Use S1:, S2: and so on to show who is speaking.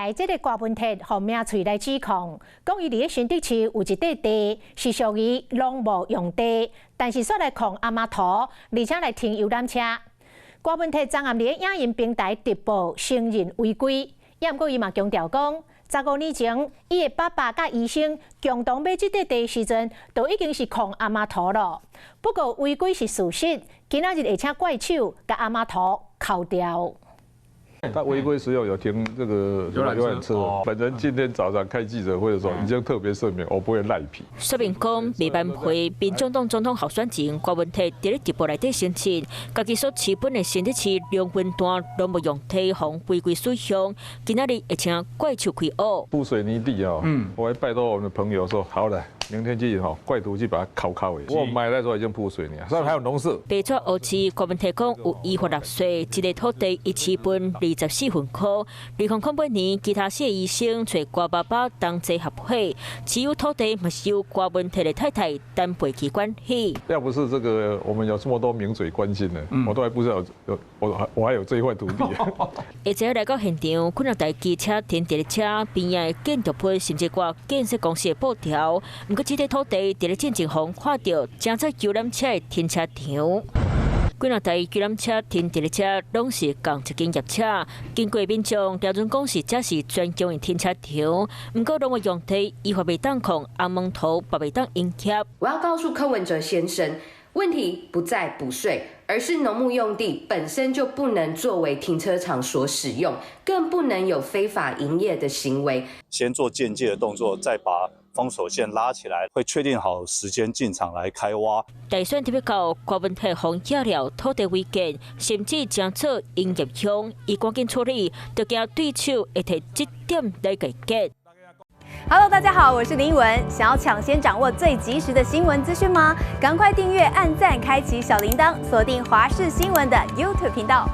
S1: 來這个郭文鐵予名喙來指控，講伊佇咧新竹市有一塊地是屬於農牧用地，但是煞來控阿媽塗，而且來停遊覽車。郭文鐵昨暗佇咧影音平台直播承認違規，也毋過伊嘛強調講，15年前伊的爸爸佮醫生共同買這塊地時陣，就已經是控阿媽塗囉。不過違規是事實，今仔日會請怪手共阿媽塗抠掉。
S2: 他違規使用有停這個遊覽車。本人今天早上開記者會的時候，已經特別聲明，我不會賴皮。
S3: 說明講，未辦會民眾黨總統候選人郭文鐵佇咧直播內底承認，家己所持本的新竹市龍分段農牧用地予違規使用，今仔日會請怪手開挖。
S2: 鋪水泥地啊，我還拜託我們的朋友說，好了，明天去吼怪圖去把它敲敲。我買來時候已經鋪水泥，上面還有農舍。
S3: 白紙烏字，郭文鐵講有依法納稅，這个土地伊持分24分箍。2008年，其他四个醫生揣郭爸爸同齊合伙持有土地，嘛是由郭文鐵的太太陳培琪管理。
S2: 要不是這個，我們有這麼多名嘴關心呢，我都還不知道有我還有這一塊土地。
S3: 而且來到現場，幾若台機車停佇咧遮邊仔的建築物，甚至掛建設公司的布條。毋過，這塊土地佇咧進前予人看著，成做遊覽車的停車場。幾若台遊覽車停佇咧遮，攏是仝一間業者。經過民眾標準講是，這是專用的停車場。毋過，農業用地依法袂當控，紅毛塗嘛袂當營業。
S4: 我要告訴柯文哲先生，問題不在補稅，而是農牧用地本身就不能作為停車場所使用，更不能有非法營業的行為。
S5: 先做鑑界的動作，再把封鎖線拉起來，會確定好時間進場來開挖。
S3: 大選特別到郭文鐵予人惹了土地違建，甚至成做營業鄉，伊趕緊處理，就驚對手會提這點來解決。
S6: Hello，大家好，我是林文。想要搶先掌握最及時的新聞資訊嗎？趕快訂閱、按讚、開啟小鈴鐺，鎖定華視新聞的 YouTube 頻道。